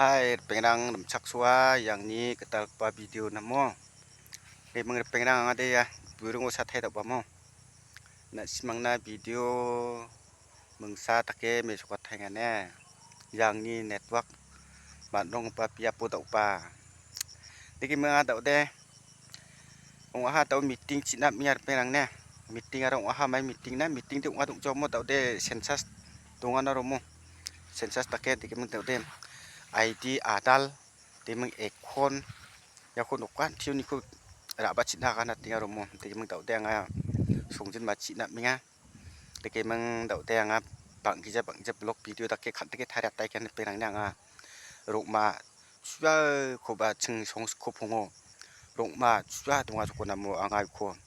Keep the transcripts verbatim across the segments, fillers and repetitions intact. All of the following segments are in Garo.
Hai, ripengrang rimchaksoa iangni gitalgipa video namo. Riming ripengrang angade ia buringo satai dal·bamo. Na·simangna video mingsa dake mesokatengane. Iangni network man·ronggipa biapo dal·gipa. Dake minga dal·de. Ong·aha dal·o meeting china minga ripengrang ne. Meeting aro ong·aha mai meeting na, meeting de ong·a dongjomo dal·de census dongana romo. Census dake dake ming dal·de I D adal, dake ming account, iako nokan tioniko ra·bachina agana tenga romo. Dake ming dal·de anga songjin ma china minga. Dake ming dal·de anga bang·gija bang·gija blog video dake kal·dake tariatai kan ripengrang ne anga rong·ma chuakoba ching songsko pongo. Rong·ma chua donga joko namo anga uko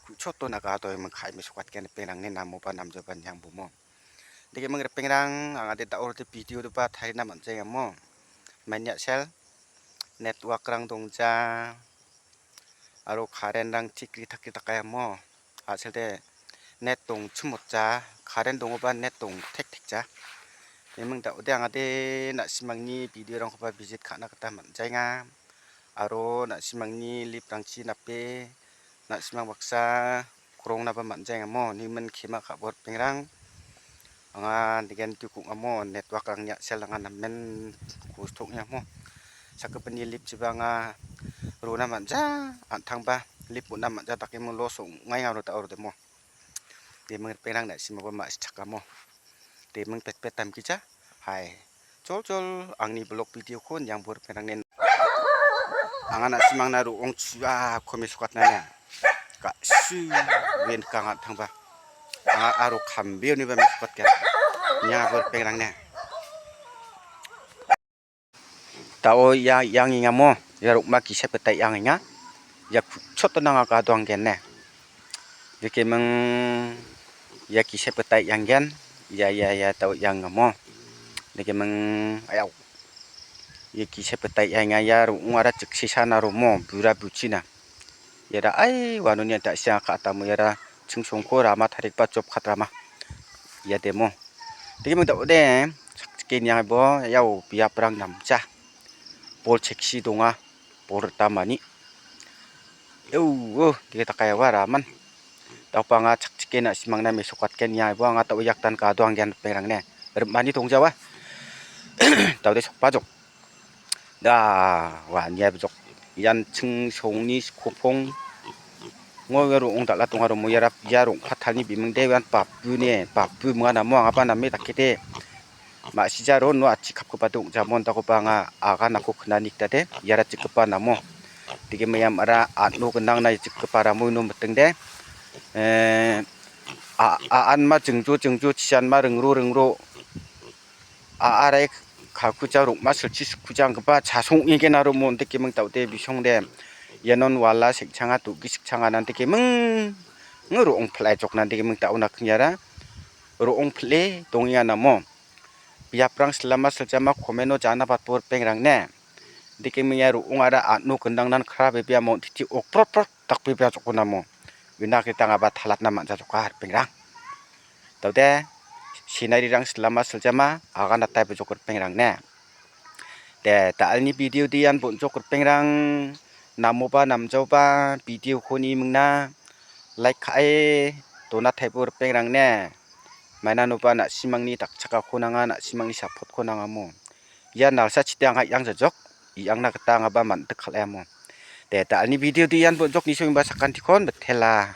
ku·choto naga doi ming kai mesokatgen ripengrang ne namoba namjoba niang bomo. Dake ming ripengrang angade dal·o rode video doba tarina man·jai amo. Mania sel network rang dongja. Aro current rang tikri takri dakayamo. A·selde net dongchim otja. Current dongoba net dong tek tekja. Memang dal·ode angade na·simangni video rangkoba visit ka·na gita man·jaenga. Aro na·simangni lip rangchi nape na·simang baksa krongna ba man·jaenga mo, nimin kema ka·bo ripengrang. Anga degen tu kung·amo network rangni a·sel anga namen kostok ong·amo. Sakgipinni lip chiba anga rona man·ja, an·tangba lip on·na man·ja dake mo los ong·aenga aro da·o rodemo. Deming ripengrang na·simaba ma·sichakamo. Deming petpet damgija. Hai. Joljol angni blog video-ko niangbo ripengrangni anga na·simangna ro·ong chua kome sokatna nia. Ga·su wen ka anga an·tangba. Anga aro kambeoniba mesokatgen. Niangbo ripengrangni. Da·o ia, iangengamo, ia rong·ma gisep gita iangenga. Ia ku·chotona anga gadoanggen ne. Dikeming ia gisep gita ianggen. Ia, ia, ia da·o iangamo. Dikeming ayau. Ia gisep gita iangenga ia ro·ongara jiksesana romo, bura buchina. Iara ai uanoni an·tangsia ka·atamo iara chingsongko rama tarikba jop katrama. Ia demo. Dikeming da·ode, sakchike niangaibo, iao biaprang namja. Bol cheksi donga, bol ritamani. Eu, o, dike dakaiawa raman. Daopa anga chakchike na·simangna mesokatgen niaibo anga da·o iakdan gadoanggen ripengrangne. Rim·ani dongjawa. Daode sokbajok. Da, wa, niaibajok. Ian chingsongni skopong. Ngo ia ro·ong dal·a donga romo iara, ia rong·patalni bimingde ian babu ne, babu minga namo angaba name dakede. Ma·sija ron no achi kapgipa dongja mondakoba anga aganako knani gita de, iara jikgipa namo. Dike meyam ara an·o gnangna jikgipa ramo ino mitingde. Eh, a-, a-, anma jingjo jingjo chianma ringro ringro. A-, arai kakuja rong·ma silchi sikuja anggipa chasong·egen aro mondikeming da·ode bisongde. Ianon wala sengchanga do·gi sikchanga nandikeming. Nge ro·ong pil·e joknandikeming da·o nakniara. Ro·ong pil·e dongenga namo. Biaprang silama siljama komeno jana batbo ripengrang ne. Dikeming ia ro·ongara an·o gindangnan kra bebia mong·titi okprot prot dakbebia jokkonamo. Una gita angaba talatna man·jajoka ripengrang. Daode, scenery-rang silama siljama agan datai bojok ripengrang ne. De, da·alni video de ian bon·jok ripengrang. Namoba namjaoba video-ko nimingna like ka·e donataibo ripengrang ne. Mainanoba na·simangni dakchakako nanga, na·simangni support-ko nangamo. Ia nalsachide anga i·ang jajok, i·angna gita angaba man·dik kal·emo. De, da·alni video de ian bon·jok nisoengba sakantikon mitela.